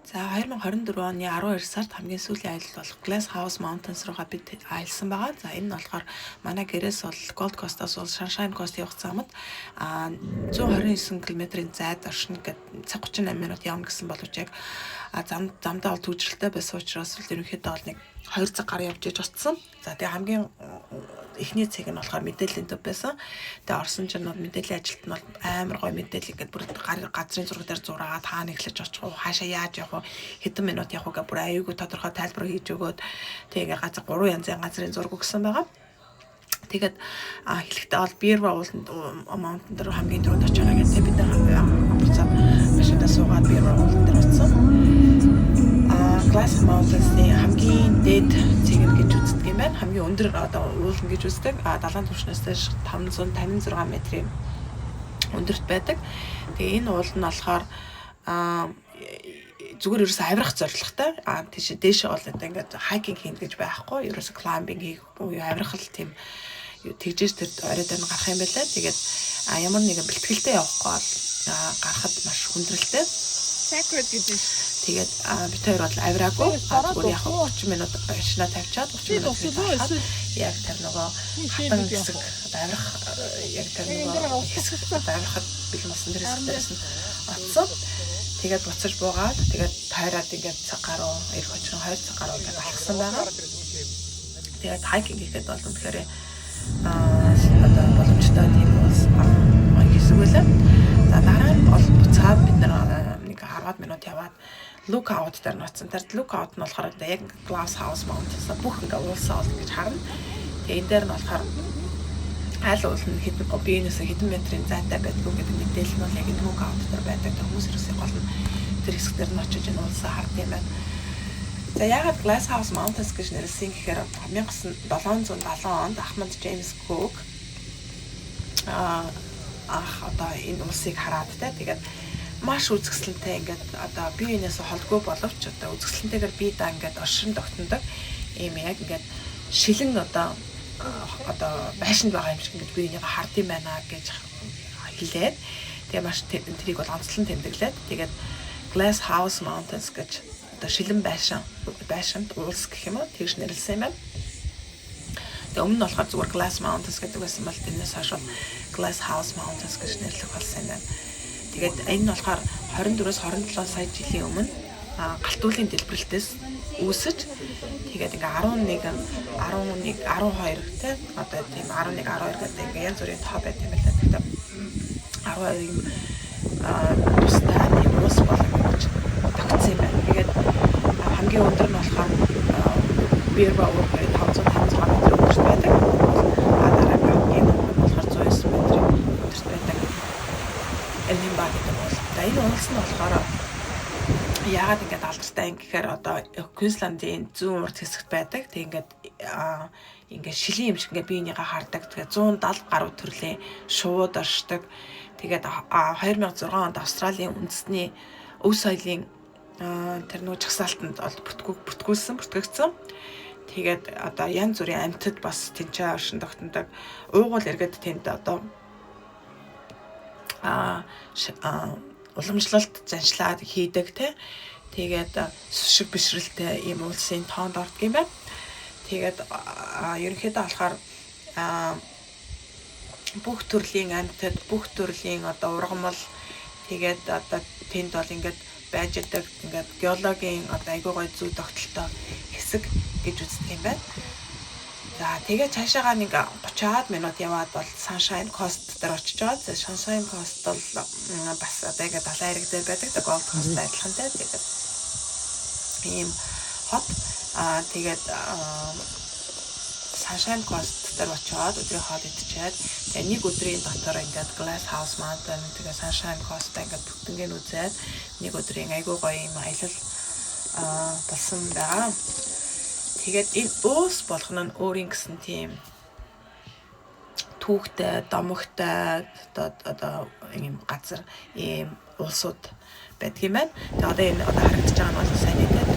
За, 2024 оны 12 сард хамгийн сүүлийн аялал болох Glass House Mountains руугаа бид аялсан байгаа. За, энэ нь болохоор манай гэрээс бол Gold Coast-аас бол Sunshine Coast явах замд 129 км-ийн зайд оршино гээд цаг 38 минут явна гэсэн боловч яг замдаа бол түгжрэлтэй байсан учраас л ерөнхийдөө бол нэг 2 цаг гаруй явж иж очсон. За, тэгээ хамгийн эхний цэг нь болохоор мэдээллийн төв байсан. Тэгээ орсон чинь бол мэдээллийн ажилт нь бол амар гоё мэдээлэл ингээд бүр газрын зураг дээр зураад, хаана эхлэж очих уу, хаашаа яаж явах уу, хэдэн минут явах уу гэх бүр аюулгүй тодорхой тайлбар хийж өгөөд, тэгээ ингээд газар гурван янзын газрын зураг өгсөн байгаа. Тэгээд хэлэхдээ бол Beerwah ууланд mountain дээр хамгийн түрүүнд очиорой гэдэг, бид нар буцаад машиндаа суугаад Beerwah уулан дээр очсон. Glass Mountains-ийн хамгийн дээд цэг нь гэж үздэг юм байна. Хамгийн өндөр одоо уулна гэж үздэг. Далайн түвшнээс дээш 556 метрийн өндөрт байдаг. Тэгээ энэ уул нь болохоор зүгээр ерөөсө авирах зорилготой. Тийш дээшээ бол одоо ингээд hiking хийнэ гэж байхгүй. Ерөөсө climbing хийх уу, авирах л тийм юу тэгжээж тэр орой дээр нь гарах юм байлаа. Тэгээд ямар нэгэн бэлтгэлтэй явахгүй бол гарахад маш хүндрэлтэй. Sacred гэдэг. Тэгээд бид хоёр бол авираагүй. Зүгээр яг 30 минут машина тавьчаад 30 минут харахад яг тэр нөгөө хатан хэсэг одоо авирах яг тэр нөгөө хэсэг одоо авирахад бэлэн болсон тэр хэсэг дээрээс нь очсон. Тэгээд буцаж буугаад, тэгээд тойроод ингээд цаг гаруй ирэх очих 2 цаг гаруй ингээд алхсан байгаа. Тэгээд hiking хийхэд бол үнэхээр одоо боломжтой тийм улс хэсэг байлаа. За, дараа нь бол буцаад бид нар нэг 10 минут яваад lookout дээр нь очсон. Тэр lookout нь болохоор одоо яг Glass House Mountains бүх ингээ уулсаа бол ингэж харна. Тэгээ энэ дээр нь болохоор аль уул нь хэдэн биенээс хэдэн метрийн зайтай байдгүй гэдэг мэдээлэл нь бол яг энэ lookout дээр байдаг. Тэр хүмүүс ерөөсөө гол нь тэр хэсэг дээр нь очиж энэ уулсаа хард юм байна. За, яагаад Glass House Mountains гэж нэрлэсэн гэхээр 1770 онд Ахмад Джеймс Кук анх одоо энэ улсыг хараад те, тэгээд маш үзэсгэлэнтэй, ингээд одоо бие биенээс холдгүй боловч одоо үзэсгэлэнтэйгээр бие даа ингээд оршин тогтнодог ийм яг ингээд шилэн одоо байшинд байгаа юм шиг ингээд бие биенийгээ хард юм байна гэж хэлээд, тэгээ маш тэрийг бол онцлон тэмдэглээд, тэгээд Glass House Mountains гэж одоо шилэн байшинд уулс гэх юм уу, тэгж нэрлэсэн юм байна. Тэгээ өмнө нь болохоор зүгээр Glass Mountains гэдэг байсан бол тэрнээс хойш бол Glass House Mountains гэж нэрлэх болсон юм байна. Тэгээд энэ нь болохоор 24-өөс 27 сая жилийн өмнө галт уулын дэлбэрэлтээс үүсэж, тэгээд ингээ 11 11 12 те, одоо тийм 11 12 гэдэг ингээ янз бүрийн тоо байт юм байна. Тэгэхээр 12-ын тустай тийм уус бол ингэж тогтсон юм байна. Тэгээд хамгийн өндөр нь болохоор Beerwah уур 556 метр өндөрт байдаг. Дараа нь хамгийн өндөр нь болохоор 109 метр өндөрт байдаг. Elimbah гэдэг уул. За, энэ уулс нь болохоор яагаад ингэж алдартай юм гэхээр одоо Квинсландын зүүн урд хэсэгт байдаг. Тэг ингээд ингээд шилийн юм шиг ингээд биенийгээ хардаг. Тэгээ 170 гаруй төрлийн шувууд оршдог. Тэгээд 2006 онд Австралийн үндэсний өв соёлын тэр нөгөө жагсаалтанд бол бүртгүүлсэн, бүртгэгдсэн. Тэгээд одоо янз бүрийн амьтад бас тэнцээ оршин тогтнодог. Уугуул иргэд тэнд одоо уламжлалт заншлаад хийдэг те. Тэгээд сүшиг бишрэлтэй ийм улсын тоонд ордог юм байна. Тэгээд ерөнхийдөө болохоор бүх төрлийн амьтад, бүх төрлийн одоо ургамал, тэгээд одоо тэнд бол ингээд байж идэг, ингээд геологийн одоо айгүй гоё зүй тогтолтой хэсэг гэж үздэг юм байна. За, тэгээ цаашаагаа нэг 30-аад минут яваад бол Sunshine Coast дээр очиж байгаа. За, Sunshine Coast бол бас одоо ингээд далайн эрэг дээр байдаг. Gold Coast адилхан те. Тэгээд ийм хот тэгээд Sunshine Coast дээр очиод өдрийн хоол идчихэд, тэгээ нэг өдрийн дотор ингээд Glass House Mountain, тэгээ Sunshine Coast ингээд бүгднийг үзээд нэг өдрийн айгүй гоё юм аялал болсон байгаа. Тэгээд энэ уус болгоно нь өөрийн гэсэн тийм түүхтэй, домогтой одоо ийм газар, ийм улсууд байдаг юм байна. Тэгээ одоо энэ одоо харагдаж байгаа нь бол сайн тий.